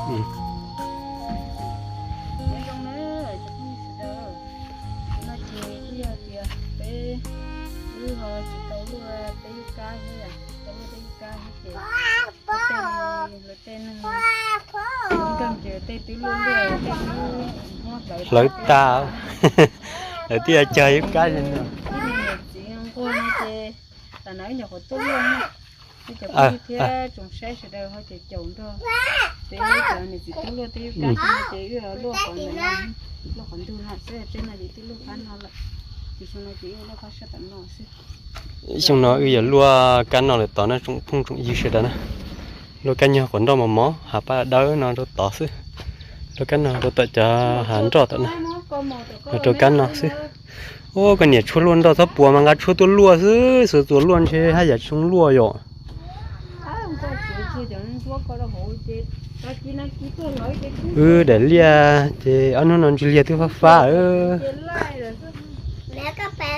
Nyob zoo na cov phooj ywg sawv daws, no ces twb yog tias peb wb ho tsis tau luaj peb yub kab thiab, tau luaj peb yub kab thiab ces tej, lawv tej neeg nkawg ces tej twb luaj luaj, tej twb muab hlawv tas, lawv twb yuav cog yub kab li no. Txiv nquag no ces tam no wb nyuam qhuav tuaj luaj na, wb cov phooj ywg thiab tsoom saib sawv daws ho caum caum nrog peb cov niam txiv tub luaj tej yub kab no ces wb luaj qhov ntawm no, luaj qhov ntug no xwb, tsev no ces twb luaj qab no lawm, ces xyoo no ces wb luaj qab sab tom no xwb. Xyoo no wb yuav luaj kab no lawm tod na tsoom phooj tsoom ywg sawv daws na. Luaj kab nyog quav nroj mos mos hav paj dawb no rau tod xwb. Luaj kab no rau tom cov hav nroj tom no, rau kab no xwb. Ua koj niam tshuaj luaj nroj txhob puas mas nqa tshuaj tuaj luaj xwb, xuas txuas luaj ntshe haj yam tsis zoo luaj yom. Wb daim liaj ces ob hnub no ntsws liag twb fab fab.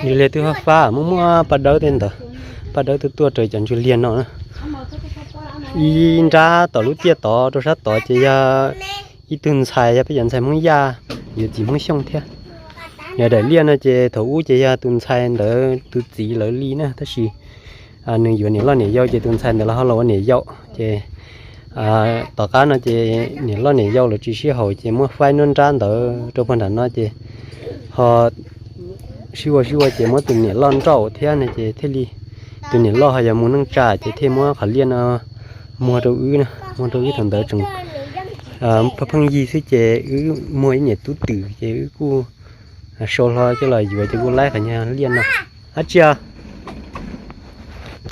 Ntsws liag twb fab fab, muaj muaj paj dawb tej ntawd, paj dawb tuaj tuaj raws cov ntsws liag no na. Ib nrab tom lub tiaj tod rau sab tod ces yog ib tug ntxhais, yog peb cov ntxhais Hmoob Yaj, yuav txiv Hmoob Xyooj thiab. Yog daim liaj no ces thaum ub ces yog tus ntxhais ntawd tus txiv lawv li na, tab sis nws yuav niam loj niam yau ces tus ntxhais ntawd los ho los ua niam yau ces tom qab no ces niam loj niam yau lawv tsis sib haum ces muab faib nruab nrab ntawd rau puag nram no ces ho sib ua sib ua ces muab tus niam loj nrauj thiab no ces thiaj li tus niam loj ho yog mus neej tsa ces thiaj muab qhov liaj no muag rau wb na, muag rau wb thaum ntawd tseem pheej yig xwb ces wb muag ib niam tub twm ces wb kuj sau hlo coj los yuav ces kuj laib qhov nyuag liaj no. Dab tsi os?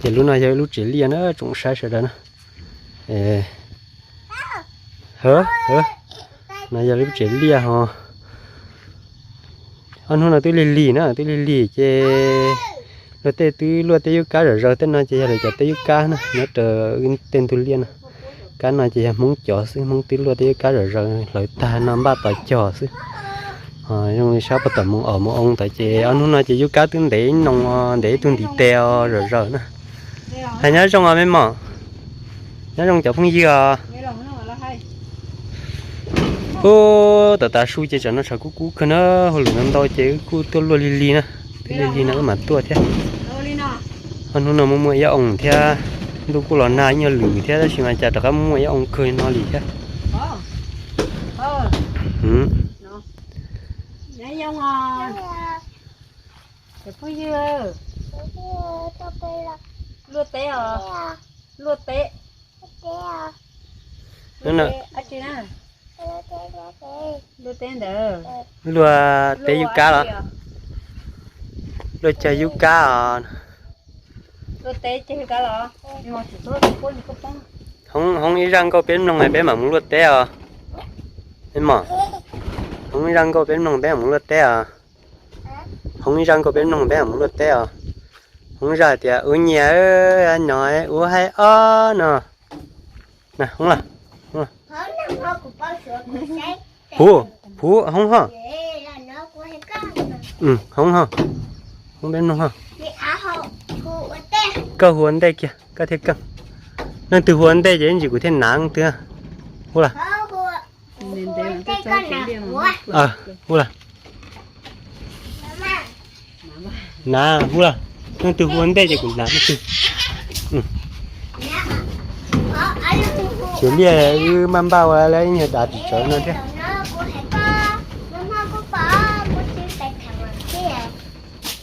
Ces lub no yog lub tsev liaj na tsoom saib sawv daws na. No yog lub tsev liaj ho. Ob hnub no twb lig lig na, twb lig lig ces luag tej twb luaj tej yub kab zom zaws, tej no ces yog lawv cov tej yub kab na, nyob raws tej ntug liaj no. Kab no ces yog Hmoob cov xwb, Hmoob twb luaj tej yub kab zom zaws hlawv tag no npaj tos cog xwb. Ho zoo li sab puag tom mus os mus oo ntawd ces ob hnub no ces yub kab twb ntev ib noo, ntev ib tug ntiv tes os zom zaws na. Hais nyob zoo os me mom, nyob zoo cov phooj ywg os. Ub, tom tav su ces tsam no tshav kub kub kawg na, hauj lwm ntau ntau ces wb kuj tuaj luaj lig lig na, twb lig lig no wb mam tuaj thiab. Ob hnub no muaj muaj ib ob oo thiab, ntuj kuj los nag ib nyuag lwm thiab tab sis mas cas rov qab muaj muaj ib ob oo kawg no li thiab. Cov phooj ywg, luaj teb os, luaj teb. Luaj teb ntawd. Luaj teb yub kab los? Luaj cog yub kab os. Hoob, hoob ib zaj nkauj peb mloog peb mam mus luaj teb os. Mom, hoob ib zaj nkauj peb mloog peb mam mus luaj teb os. Hoob ib zaj nkauj peb mloog peb mam mus luaj teb os. Hoob zaj tias ua nyias no ua hais ob no. Hoob los? Puv, puv hoob ho. Hoob ho. Hoob peb mloog ho. Koj hu ua ntej kiag koj thiaj keej. Leej twg hu ua ntej ces ib ntsis kuv thiaj nav leej twg. Hu los? Hu los? Nav hu los? Leej twg hu ua ntej ces kuv nav leej twg. Tsev liaj wb maj npaj ua lawm ib nyuag dav tsis tsawv no thiab.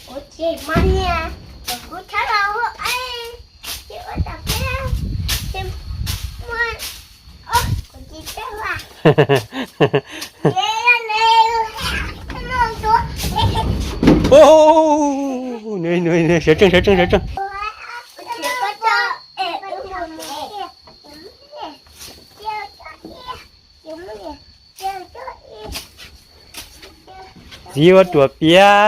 Sawv tsees, sawv tsees, sawv tsees. Txiv ua ruam piav.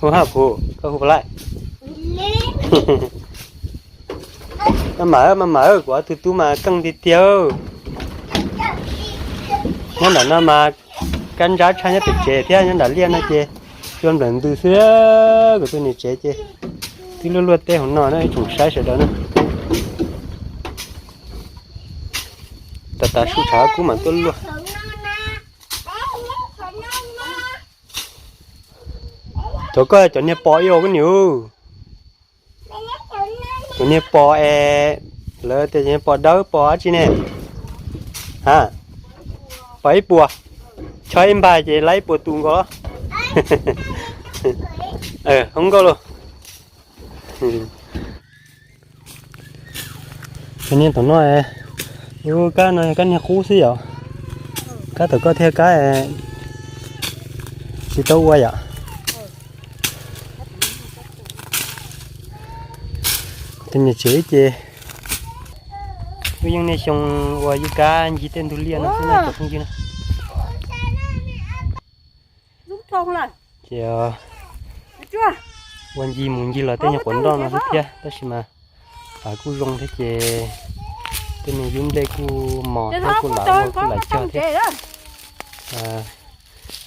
Hu haj pum, koj hu lawm. Maj mam, maj mam, kuv ob tug tub mas keej tiag tiag. Nyob nram no mas kab ntsab tshaj nyob pem tsev thiab, nyob nram liaj no ces cua nplawm ntws xwb. Kuv tus niam tsev ces twb luaj luaj teb hauv no na ib tsoom saib sawv daws na. Tas tas su tshav kub mam tuaj luaj. Cov koj cov niag pos ib os koj niam. Cov niag pos es, lawv tias cov niag pos dawb pos dab tsi ne? Ha, pos ib puas, chob ib npag ces laib ib puas tus nkaus los. Hoob nkauj los. Cov niag tom no, ub, kab no yog kab niag qub xwb yom. Kab tom koj thiab kab tsis tau ua yom. Tus niam tsev ces wb yeej niaj xyoo ua yub kab ncig tej ntug liaj no xwb na cov phooj ywg na. Ces ua ncig mus ncig los tej nyuag quav nroj no xwb thiab, tab sis mas kuj zoo thiab ces tej me yub nplej kuj mos thiab kuj lam ua kuj lam cog thiab.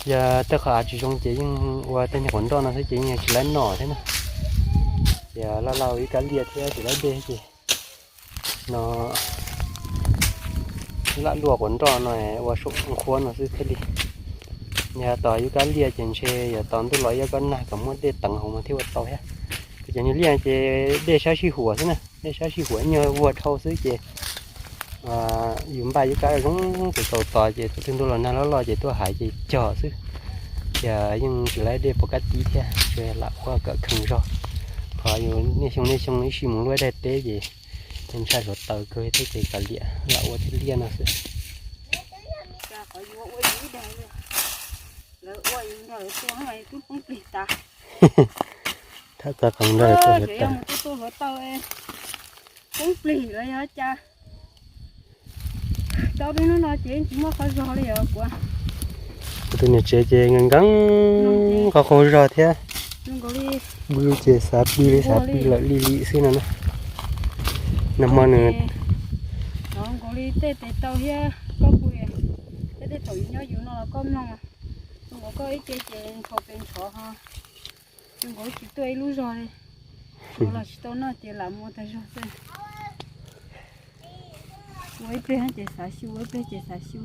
Yog tej qhov av tsis zoo ces yeej ua tej nyuag quav nroj no xwb ces yeej tsis laib noj thiab na. Ces laj laj ua ib kab liaj thiab tsis laib dej ces no lam luaj quav nroj no ua saum nqhuab no xwb thiaj li. Yog tos yub kab liaj ces ntshe yuav tos ntuj los ib ob kab nag kom muaj dej teev hauv mas thiaj ua tau thiab. Ces cov niag liaj ces dej sab sij huam xwb na, dej sab sij huam nyuag vuag dhau xwb ces yus npaj yub kab zoo txaus txaus tos ces thaum twg ntuj los nag loj loj ces tuaj hais ces cog xwb. Ces yeej tsis laib dej puas kab tib thiab, lam ua kom kheev zog. Qhov yus niaj xyoo niaj xyoo ib sij mus luaj daim teb ces ntshai hluav taws kawg thiab ces kav liam lam ua tej liaj no xwb. Tham txog qhov nrog tuaj hluav taws. Poob plig lawm yog cas. Tau peb hnub no ces tsis muaj qhov zog li os kuv. Kuv tus niam tsev ces nkees nkees qhov qaug zog thiab. Pw ces xav pw li xav pw lawm li li xwb no na. Nag hmo nws nkaus li tej tes taw thiab koj pw, thiab tej thaum yus nyob yus no los koj mloog, zoo nkaus koj ib ce ces nthau pes ntshov ho, zoo nkaus tsis tuaj ib lub zog li. Los tsis tau noj ces lam mus tag zog xwb. Ua ib pliag ces xav xyu, ua ib pliag ces xav xyu.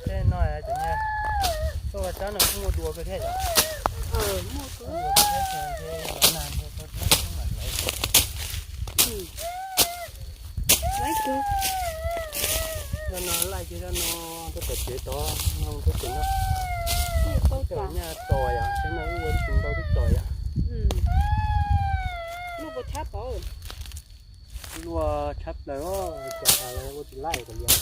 Tej no cov niag tuaj ua tsab no kuj muaj dua kawg thiab yom. Nag no laij kiag zaj no tuaj tom tsev tod, no tuaj tom no. Nyaj txos yom, tsab no wb ua ib tug ntau twb txos yom. Luaj tshab plaws, cas ua tsis laij kav liam.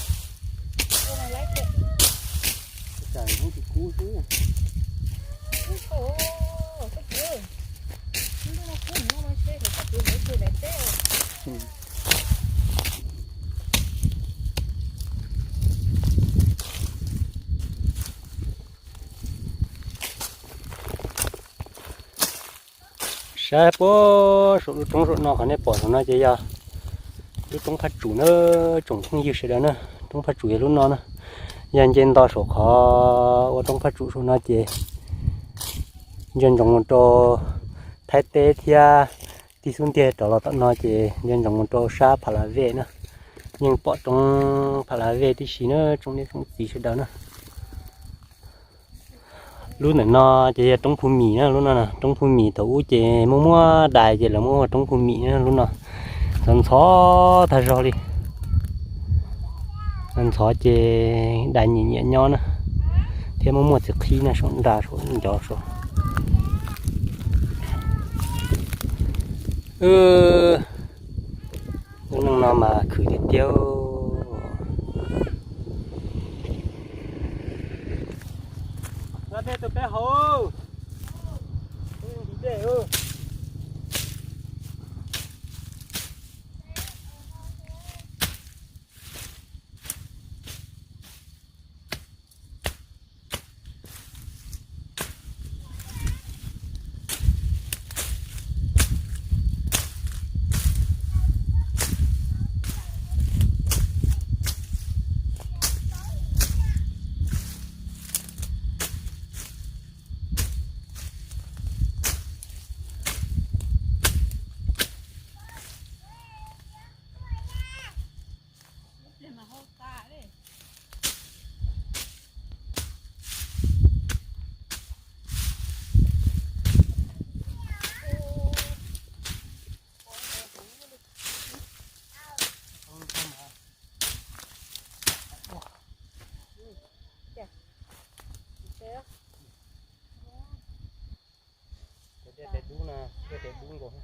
Cas hnub tsis kub xwb. Saib puag saum lub roob saum no, qhov nej pom saum no ces yog lub roob Phaj Tsum na, tsoom phooj ywg sawv daws na. Roob Phaj Tsum yog lub no na. Yog nce nto saum qhov ua roob Phaj Tsum saum no ces ntsia ntsoov mus rau Thaib teb thiab tig xub ntiag rov los tom no ces ntsia ntsoov mus rau sab Pha La Vej na. Yeej pom roob Pha La Vej tib si na tsoom niam tsoom txiv sawv daws na. Lub ntawm no ces yog roob Phu Mis na, lub no roob Phu Mis thaum ub ces muaj muaj dais ces lawv muab hu ua roob Phu Mis na. Lub no ntxhov ntxhov tag zog li. Ntxhov ces dai nyiam nyiam nyob na, thiab muaj muaj txiv qhib no saum nra saum ncov saum. Lub neej no mas khwv tiag tiag. Cov dej dub no, dej dub nkaus.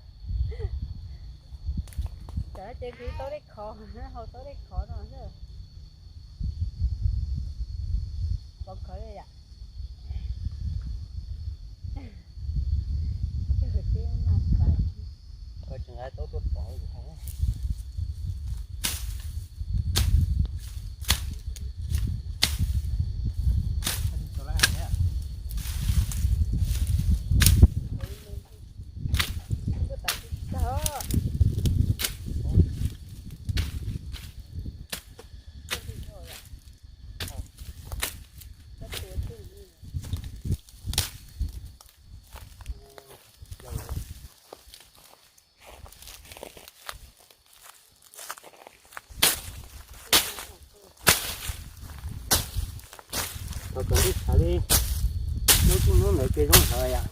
Cov ces kwv tau dej khov, haus tau dej khov no xwb. Pov khov li yam. Koj tseem nqa taub tuaj pov kuv hais. Thov kom ntij tshav li lub tub hnub ntawd ces zoo heev yom.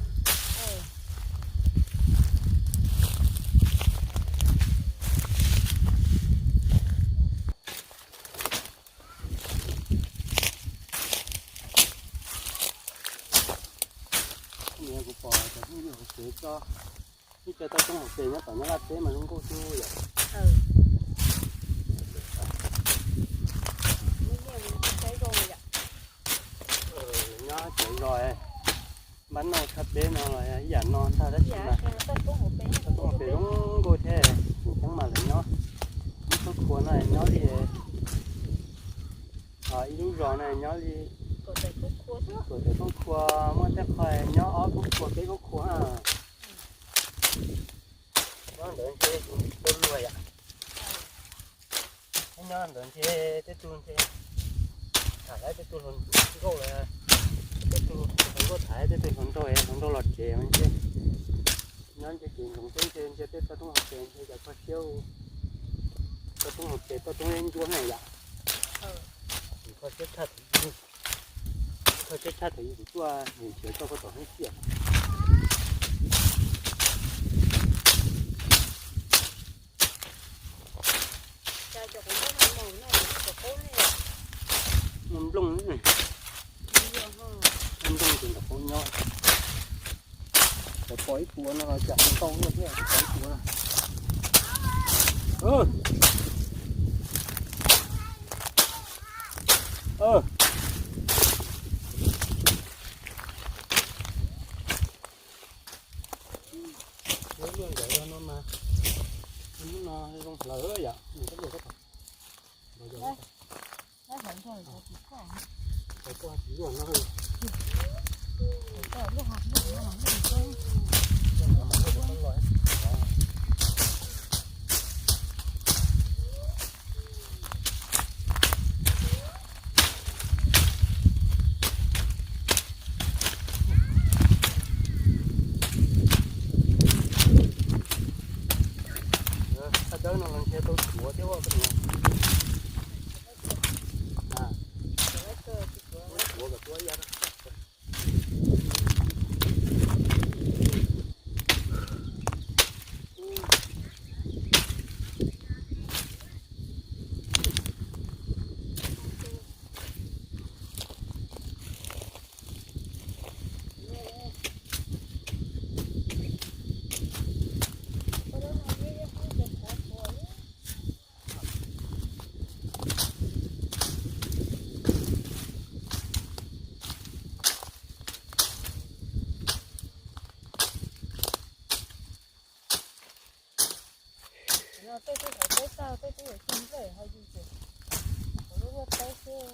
Kuv pom cov phooj ywg hauv tsev tso, ib co toj roob hauv pes nyob tom Nyab Laj teb mas zoo nkauj xwb yom. Nyob tsev zos, npab noj tshaj peb no los ib yam no ntag tab sis mas toj roob hauv pes zoo nkauj thiab, tseem ceeb mas lawv nyob ib khub khua no nyob li ib lub zos no nyob li kaum tawm khub khua, muaj tej qho nyob ob khub khua peb khub khua. Nyob ntawd ntshe tau luag yom. Nyob ntawd ntshe tej tug ntshe tham lawv tej tug hluas nkauj los, tej tug hluas nkauj tham tej tug hluas nraug, hluas nraug los tsev ntshe. Nyob ntshe kev ntsoov xwb ntshe ntshe tej toj roob hauv pes ntshe yog kho siab, toj roob hauv pes toj roob yeeb ncuab na yom. Kho siab tshaj thaum, kho siab tshaj thaum yus tuaj mus nrhiav txoj koj tom hoob xiam. Muaj nplooj, muaj nplooj ces nram qab nyob. Tau pom ib puas no los tsam ntau luaj thiab, tau pom ib puas no. Lub luaj ntawd no mas, lub no zoo hlawv yom, nws txoj luaj txoj. Thaj dawb no los ntshe tau tuav thiab ua koj niam. Tuav kom tuav ya. Tej twb hauv teb tag, tej twb yuav cog nplej ho yus ces hauv lub luaj teb xwb.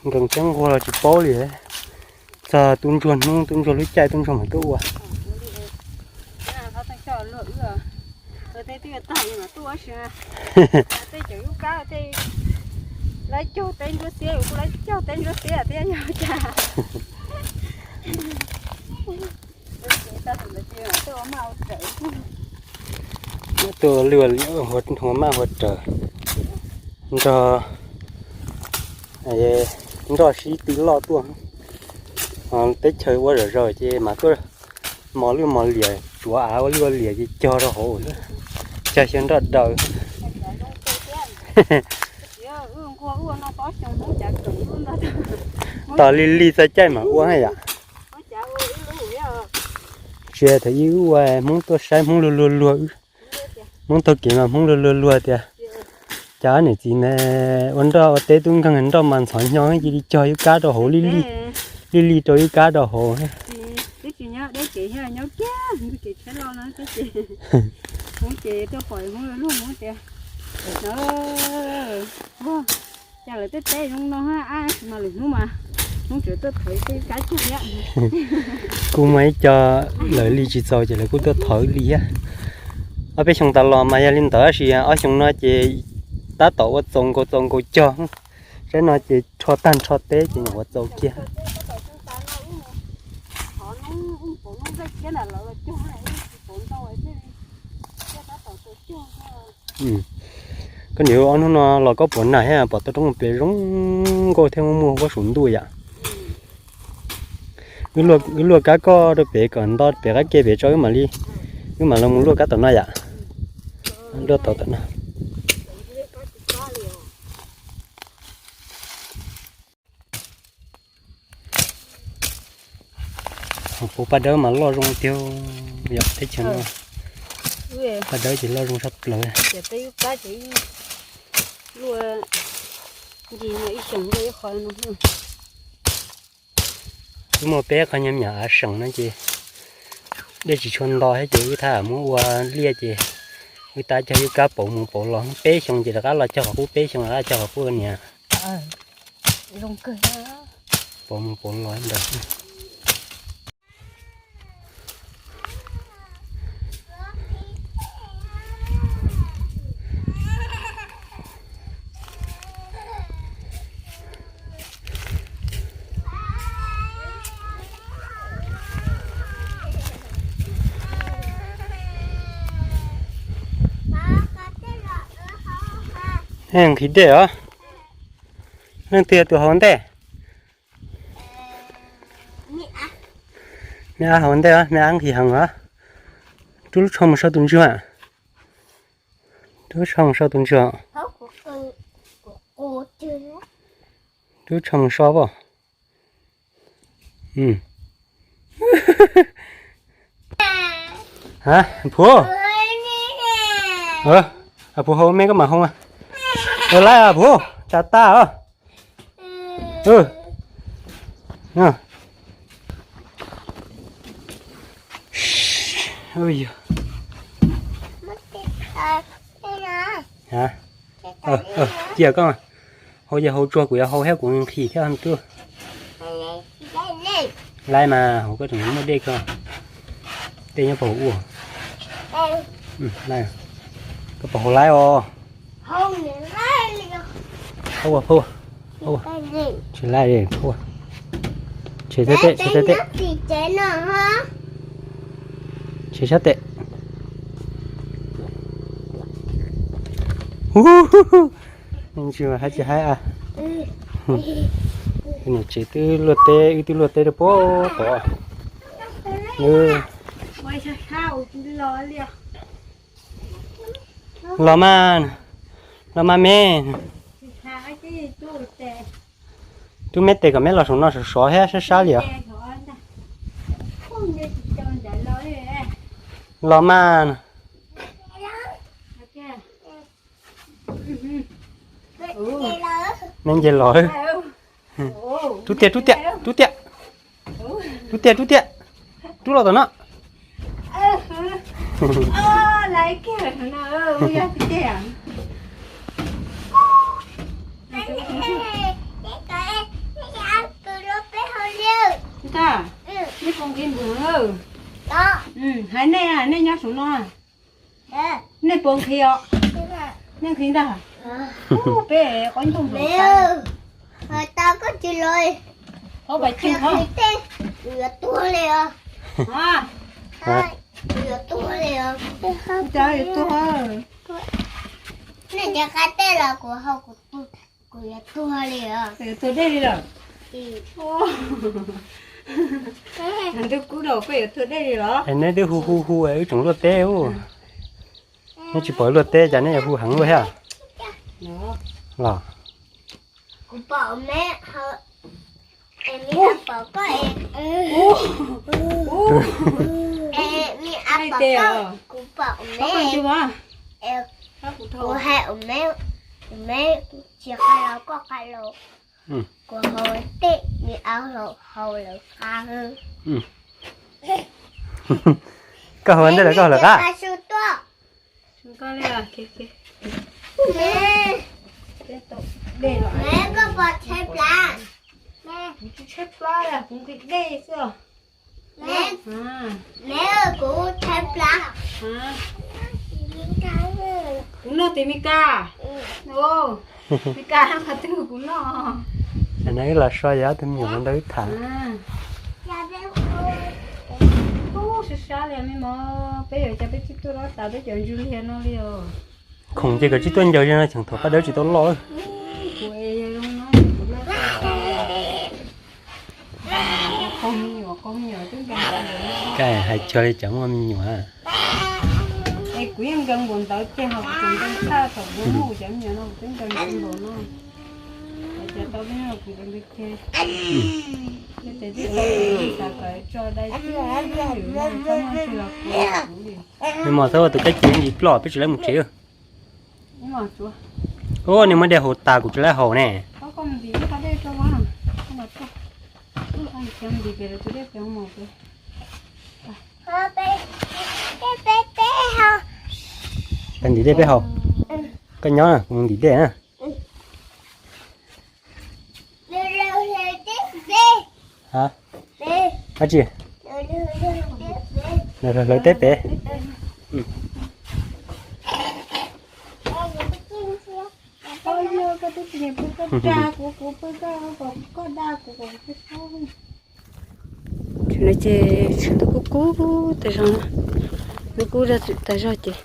Nkees ceeb nquag los tsis paub li. Txog tu ntsuag hnub, tu ntsuag lub caij, tu ntsuag mam tuaj ua. Tej cov lub kab tej lawv cog teb ntsuab xiab, kuv kuj lawv cog teb ntsuab xiab thiab yog cas. Tuaj lwj ua maj ua raws nrog nroj sib tw loj tuaj. Teb chaws ua zom zaws ces mas tuaj mos lwj mos liam, tsuav av ua lwj ua liam ces cog rau hauv xwb, cog xyaw nroj daws. Tos li li txog caij mam ua na yom. Tsis thaum ib ua Hmoob tuaj saib Hmoob luag luag luag, Hmoob taug kev mas Hmoob luag luag luag tias, cas niam txiv ntawd ua nroj ua teb tub nkeeg nroj mas ntxhov hnyo cia li cog ib kab rau hauv, li li rau ib kab rau hauv. Cas lawv tej teb zoo no, mas lwm hnub mas Hmoob tseem tuaj thawv tej kab cog thiab. Kuj muaj ib co lawv li tsis txaus ces lawv kuj tuaj thawv li thiab. Ob peb xyoo tas los mas yog li ntawd, tab sis ob xyoo no ces tab tom ua txaus nkaus txaus nkaus cog. Saib no ces rho tag nrho teb ces nyuam qhuav txaus kiag. Koj niam, ob hnub no los koj puas nag thiab, pom toj roob pem zoo nkauj thiab muaj muaj huab saum ntuj yom. Wb luaj kab koj rau pem kom nto pem qab ke pem tso wb mam li, wb mam los mus luaj kab tom no yom. Luaj tau tom no. Hauv paus paj dawb mas loj zoo tiag yom, teb chaws no paj dawb ces loj zoo tshaj plaws. Wb muaj peb qhov nyom nyom av seem no ces dej tsis tshua nto thiab ces wb thiaj muab ua liaj ces wb tab cog ib kab pauv mus pauv los, peb xyoo ces rov qab los cog qhov qub, peb xyoo rov qab cog qhov qub niam. Pauv mus pauv los ntawd. Nqhis dej os. Leej twg tus hauv ntej? Me ab hauv ntej, me ab nqhis heev os. Rub lub tsho mus sau tus ntsuag. Rub lub tsho mus sau tus ntsuag. Rub lub tsho mus sau pom. Puv, puv hau me koj mam hau. Laib puv, tsa tag os. Cia koj hau, yog hau tsuag kuv yuav hau thiab, kuv nqhis thiab twb. Laib mas hauv koj tseem muaj dej koj. Dej nyob puag hauv ua. Koj puas hau laib os? Tsis laib, tshem teb, tshem teb, tshem sab tes. Hu, hu, hu. Tsis haib, tsis haib a. Niam tsev twb luaj teb, wb twb luaj teb rau puag tod. Los mas, los mas me. Tub, meb tes kom meb los saum no sov sov thiab sab sab li os. Los mas. Neb nce los. Rub tiag, rub tiag, rub tiag. Rub tiag, rub tiag. Rub los tom no. Hais nej, nej nyob saum no. Nej puas nqhis os? Nej nqhis ntag. Peb qhov ncauj nplaum. Tau koj tsis los. Qhov pais tsis qhov. Yuav tuag li os. Yuav tuag li os. Cas yuav tuag? Nej nce qab teb los kuv hau kuv, kuv yuav tuag li os. Yuav tuag deb li lawm. Twb kub rau koj yuav tuag deb li los? Neb twb hu hu hu wb tseem luaj teb ub. Neb tsis pom luaj teb cas neb yuav hu heev luaj thiab los? Kuv pom me, es mi a pom koj es, es mi a pom koj, kuv pom me, kuv hais me, me tsis qab los koj qab los, kuv hau tej mi a hau lawv qab. Koj hau ntej lawv koj hau lawv qab. Kuv tsis tshaib plab, kuv nqhis dej xwb. Kuv tshaib plab. Kuv noj tis Meskas. Meskas qhov twg kuv noj. Tam no wb los so yog ob tug me nyuam no ntawd wb tham. Sab sab li me mos, peb yuav cas peb twb tuaj loj tas peb cov ntswg liag no li os. Khoom ces kom tsis tuaj ncaws no, cheem thaum paj dawb tsis tau loj. Hais cuag li cov muaj me nyuam. Es kuv yeej nkees npaum ntawd tiag, ho kuv tseem nkees tshaj thaum kuv muaj cov me nyuam no, kuv twb nkees npaum no. Ces tau kuv nkees tiag tiag. Ces twb tau xav kom tso dai xwb, txhob muaj ntsis los kuv li. Nws mos txhob ua tus kab cis ntsis ploj peb tsis lawv mus tsev. Ub, nws muab dej haus tas kuv tsis lawv haus ne. Koj ntim dej peb haus. Koj nyob na, kuv mus ntim dej na. Dab tsi? Hlawv teb pem. Tsis no ces tshav ntuj kub kub tas zog, ntuj kub tas zog ces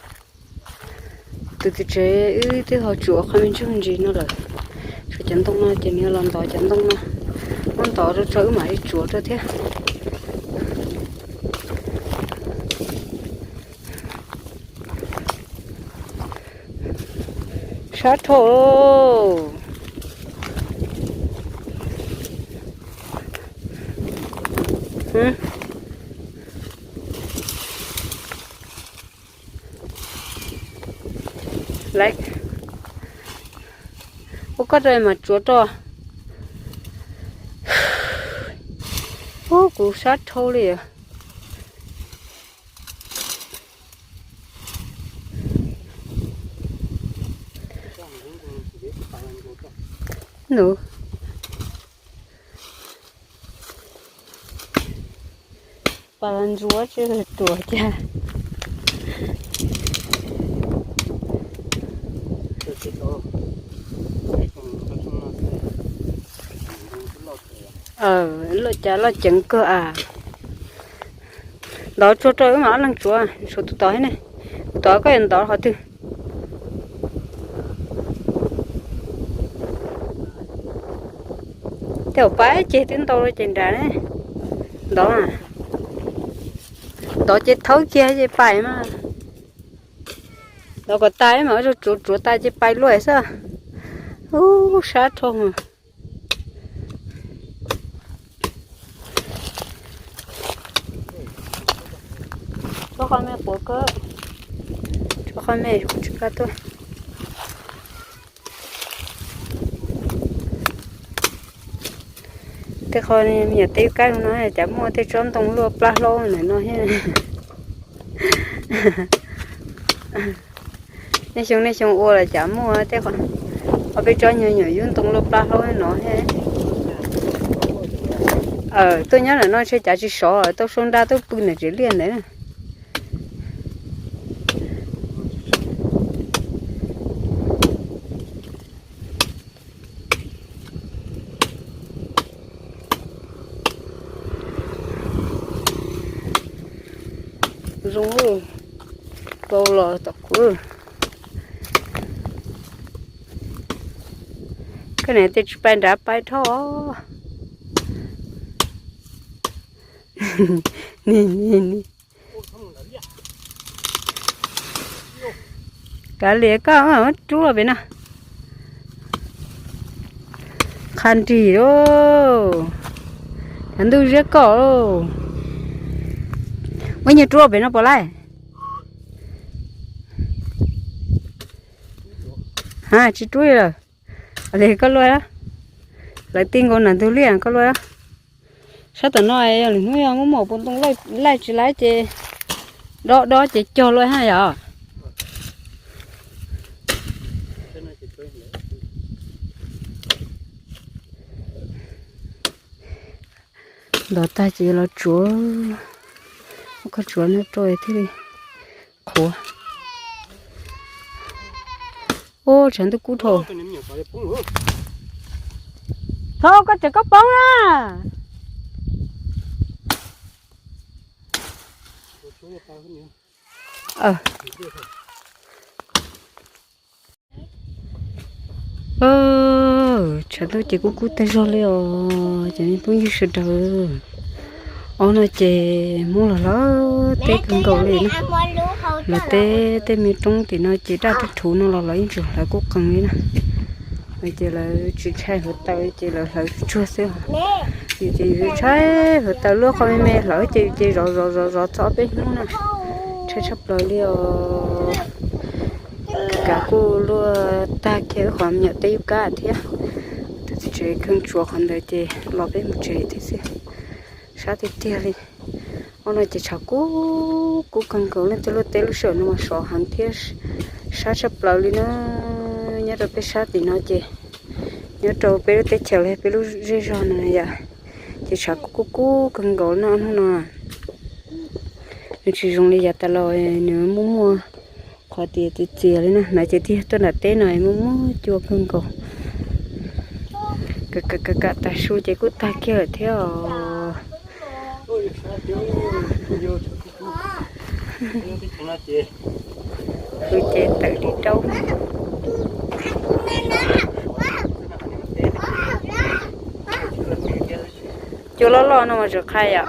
tus txiv tsev wb twb ho tsuav qhov me ntsuj ntsis no lawm. Tshuav cov ntoo no ces nws los ntov cov ntoo no, muab ntov rau tso wb mam li tsuav rau thiab. Sab dhau. Lawv ua koj rau mas tsuav rau. Ub, kuv sab dhau li. Nws pas ntsuav tsis ruam cas. Loj cas loj ceev kawg as. Ntov tsuag rau wb mam ob leeg tsuav, tshuav tus tod thiab ne. Tus tod koj yuav ntov qhov twg? Tej zaum pais ces twb ntau ces nram ne. Ntov, ntov ces thawb kiag ces pais mas. Ntov kom tas mas ua rau tsuav tsuav tas ces pais luaj xwb. Ub, sab dhau. Tshuav qhov me quav kawg, tshuav qhov me kuv tsis kam tuaj. Qhov me nyuam teb kab no cas muaj tej tsob ntoo luaj plab hlaub ntawm no thiab. Nej xyoo nej xyoo ua los cas muaj tej qhov, ob peb tsob nyuag nyuam yub ntoo luaj plab hlaub no thiab. Tuaj nyob ntawm no ntshe cas tsis sov, tau sau nra tuaj pw ntawm tsev liaj ntawd. Zoo, pau los tom kuv. Koj niam tej tsis pais nrad pais dhau. Ni ni ni. Kav liam koj rub pem no. Qha nrig lauj, cov ntuj ziab koj lauj. Muab nyias rub pem no puas laij? Ha, tsis rub li lawm. Li koj luaj, lawv ti nkaus nram ntug liaj koj luaj. Sab tom no yog lwm hnub yog muaj muaj pua ntoo laij tsis laij ces dob dob ces cog luaj ha yom. Ntov tag ces los tsuav, muab koj tsuav no rau thiaj li qhuav. Ub, tshav ntuj kub dhau. Thaum koj tseem koj poob na. Tshav ntuj ces kub kub tag zog li os cov me phooj ywg sawv daws. Ob no ces Hmoob los hlawv teb kawg nkaus li na. Lawv teb tej me roob tim no ces daj rhuv rhuv no los lawv yeej tseem hlawv kub qees li na. Ces lawv tsis ntshai hluav taws ces lawv hlawv tsuag xwb. Yus ces yus ntshai hluav taws, lub qhov me me hlawv ces yus ces zov zov zov zov txog peb hnub na. Ntshai tshaj plaws li os. Kav kuj luaj tag kiag wb qhov me nyuam teb yub kab thiab. Tus txiv tsev kheej tsuav qhov ntawd ces los peb mus tsev thiab xwb. Sab tiag tiag li. Ob no ces tshav kub kub kawg nkaus, leej twg luaj teb lub sij hawm no mas sov heev thiab sab tshaj plaws li na. Nyob rau peb sab tim no ces, nyob rau peb lub teb chaws los yog peb lub zej zog no yom, ces tshav kub kub kub kawg nkaus no hnub no. Nws tsis zoo li yav tas los, nws muaj muaj qhov tias txias txias li na, na ces tiag tuaj nram teb no muaj muaj cua kawg nkaus. Kam kam tas su ces kuj tag kiag lawm thiab os. Hwv ces tawm li rau. Cua loj loj no mas tseem qhai yom.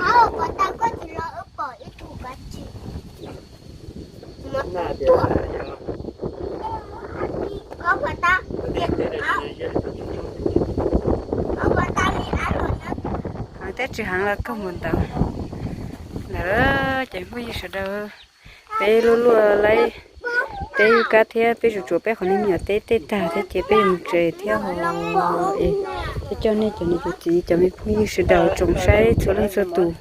Heev thiab tsis heev los kawg nkaus ntawd. Ntawd ces phooj ywg sawv daws, peb luaj luaj laib teb yub kab thiab peb tsuav tsuav peb qhov me nyuam teb tej tag thiab ces peb yuav mus tsev thiab os. Es coj nej cov niam cov txiv cov me phooj ywg sawv daws tsoom saib txhua leej txhua tus,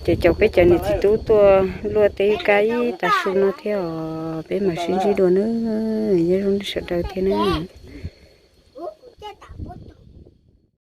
ces caum peb cov niam txiv tub tuaj luaj teb yub kab ib tag su no thiab os. Peb mam sib ntsib dua nawb, nyob zoo nej sawv daws thiab nawb.